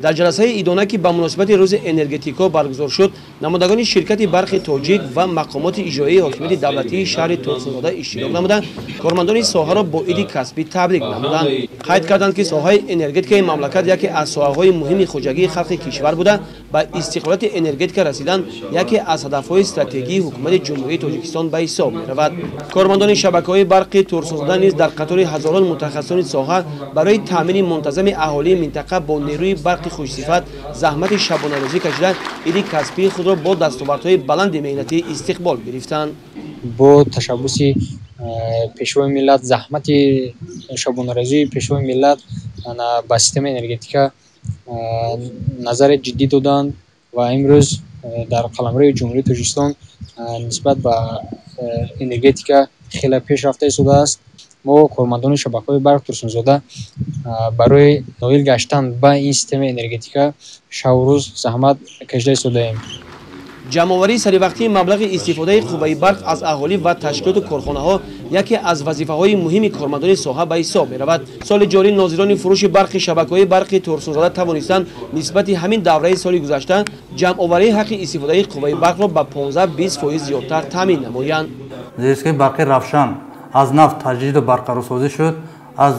Дар ҷаласаи идона, ки ба муносибати рӯзи энергетикҳо баргузор шуд, намояндагони ширкати барқи тоҷик ва мақомоти иҷроияи ҳокимияти давлатии шаҳри Турсунзода иштирок намуда, кормандони соҳаро бо иди касбӣ табрик намуданд. Қайд карданд, ки соҳаи энергетикаи мамлакат яке аз соҳаҳои муҳими хоҷагии халқи кишвар буда, ба истиқлолияти энергетика расидан яке аз ҳадафҳои стратегии ҳукумати Ҷумҳурии Тоҷикистон ба ҳисоб меравад. Кормандони шабакаҳои барқи Турсунзода низ дар қатори ҳазорон мутахассисони соҳа барои таъмини мунтазами аҳолии минтақа бо нерӯи барқи хушсифат заҳмати шабонарӯзӣ кашида, иди касбии худро бо дастовардҳои баланди меҳнатӣ истиқбол гирифтанд. Бо ташаббуси Пешвои миллат, заҳмати шабонарӯзии Пешвои миллат ба системаи энергетика назари ҷиддӣ доданд ва имрӯз дар қаламрави Ҷумҳурии Тоҷикистон нисбат ба энергетика хеле пеш рафта истодааст. Мо, кормандони шабакаҳои барқ Турсунзода, барои ноил гаштан ба ин системаи энергетика шабу рӯз заҳмат кашида истодаем. Ҷамъоварии саривақтии маблағи истифодаи қувваи барқ аз аҳолӣ ва ташкилоту корхонаҳо яке аз вазифаҳои муҳими кормандони соҳа ба ҳисоб меравад. Соли ҷорӣ нозирони фурӯши барқи шабакаҳои барқи Турсунзода тавонистанд нисбати ҳамин давраи соли гузашта ҷамъоварии ҳаққи истифодаи қувваи барқро ба 15-20% зиёдтар таъмин намоянд. Зерстансияи барқи Равшан аз нав таҷдиду барқарорсозӣ шуд. Аз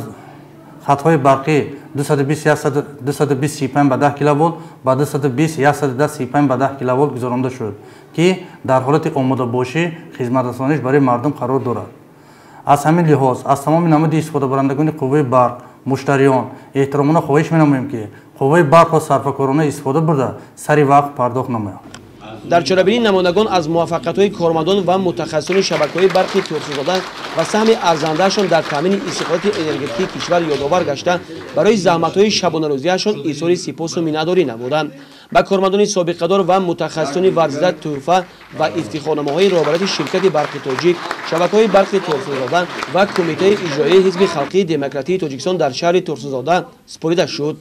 хатҳои барқӣ 220 35 ба 10 киловолт ба 220 110 35 ба 10 киловолт гузаронда шуд, ки дар ҳолати омодабошӣ хизматрасониш барои мардум қарор дорад. Аз ҳамин лиҳоз аз тамоми намуди истифодабарандагони қувваи барқ, муштариён эҳтиромона хоҳиш менамоем, ки қувваи барқро сарфакорона истифода бурда, сари вақт пардохт намоянд. Дар чорабинӣ намояндагон аз муваффақиятҳои кормандон ва мутахассисони шабакаҳои барқи Турсунзода ва саҳми арзандаашон дар таъмини истиқлолияти энергетикии кишвар ёдовар гашта, барои заҳматҳои шабонарӯзиашон изҳори сипосу миннатдорӣ намуданд. Ба кормандони собиқадор ва мутахассисони варзида тӯҳфа ва ифтихорномаҳои роҳбарияти ширкати барқи тоҷик, шабакаҳои барқи Турсунзода ва Кумитаи иҷроияи Ҳизби халқии демократии Тоҷикистон дар шаҳри Турсунзода супорида шуд.